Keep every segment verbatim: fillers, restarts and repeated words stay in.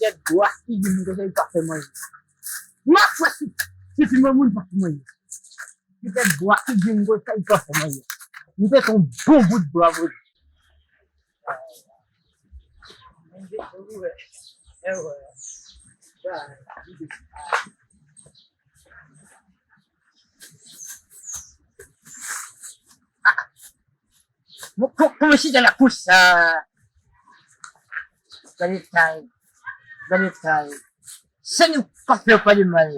tèt bwa ki di m konsa li pa fè manje. M ap fè si, si ti moun pa fè manje. Li tèt bwa ki di m konsa li pa fè manje. M te fè yon bon bout bwa pou li. Bon, kò-, kòman chita la konsa? Gade tay. Gade tay. Se nou pa fè pa de mal.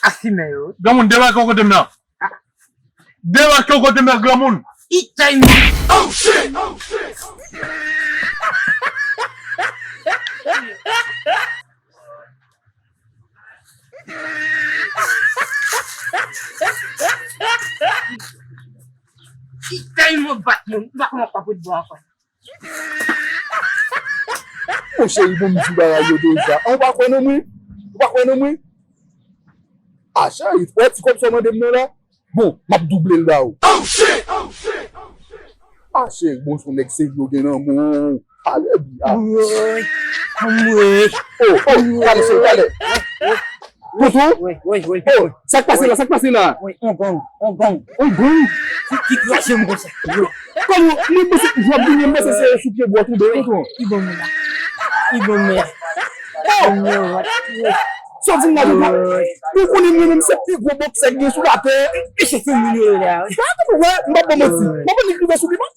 A fimen yo. Granmoun, debake w kote m nan. Debake w kote m nan, granmoun. Itay. Oh, shit! Itay, mwen bat moun. M pa kòman pa fout bon ankò. Monchè, li bon m di bagay yo deja. An, ou pa kwè nan mwen? Ou pa kwè nan mwen? A, cheri, wè ti kòb sa w mande m nan la? Bon, m ap double l ba ou. Oh, shit! A, cheri, bon, se yon nèg serye w gen nan men w. Ale, bi, a. Woy, woy. Oh, oh, talè, cheri, talè. Tonton? Wi, wi, wi. Oh, sa k pase la, sa k pase la? Wi, on gang, on gang. On gang? Ki, ki krache m konsa. Kòman, mwen panse, jan w ap vini, mwen panse se sou pye bwa tonbe, tonton. Ki bon moun la? Ki bon moun la? Oh! Bon moun la. Sa w di m la, tonton? Ou konnen mwen menm se pi gwo bòksè k gen sou latè. E se fè moun yo la. Sa tonton, wè, m p ap ba w manti. M p ap annik rive sou li, m ap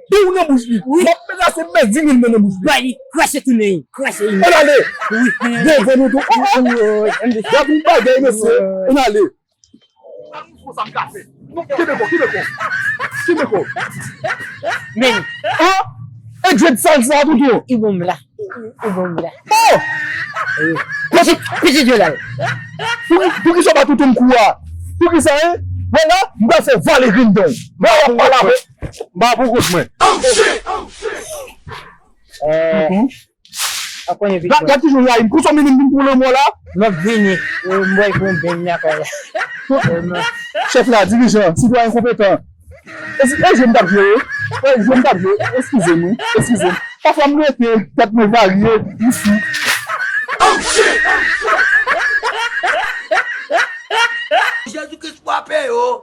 pete w nan bouch li. Wi. M ap pete se bèk di mil men nan bouch li. Ba li, krache tounen, krache li. Ann ale. Wi, ann ale. Devan nou tou. Oh, oh. Wi, wi, wi. Gad yon bagay, mesye. Wi, wi. Ann ale. Sa m ka fè? Kenbe kò, kenbe kò. Kenbe kò. Men. An? E dread sal sa, tonton? Li bon m la. Li bon m la. Oh! Pitit, pitit yo la. Pou, pou ki sa w pa tonton m kou a? Pou ki sa, en? Wè la, m pral fè vale grenn dan w. Mwen w ap pale avè. M pa pou kont mwen. Oh, shit! Oh, shit! Euh, Ap konnen vit. Gad, gad kijan w rayi m. Konsa w mennen m vin pran lanmò la? M ap vini. Ou m wè pou m vin nan kay la. Chèf la, dirijan, sitwayen konpetan. E si, e jwe m t ap jwe, wi. E jwe m t ap jwe. Eskize m, wi. Eskize m. Pafwa m rete, tèt mwen varye, m fou. Jezi Kris frape yo.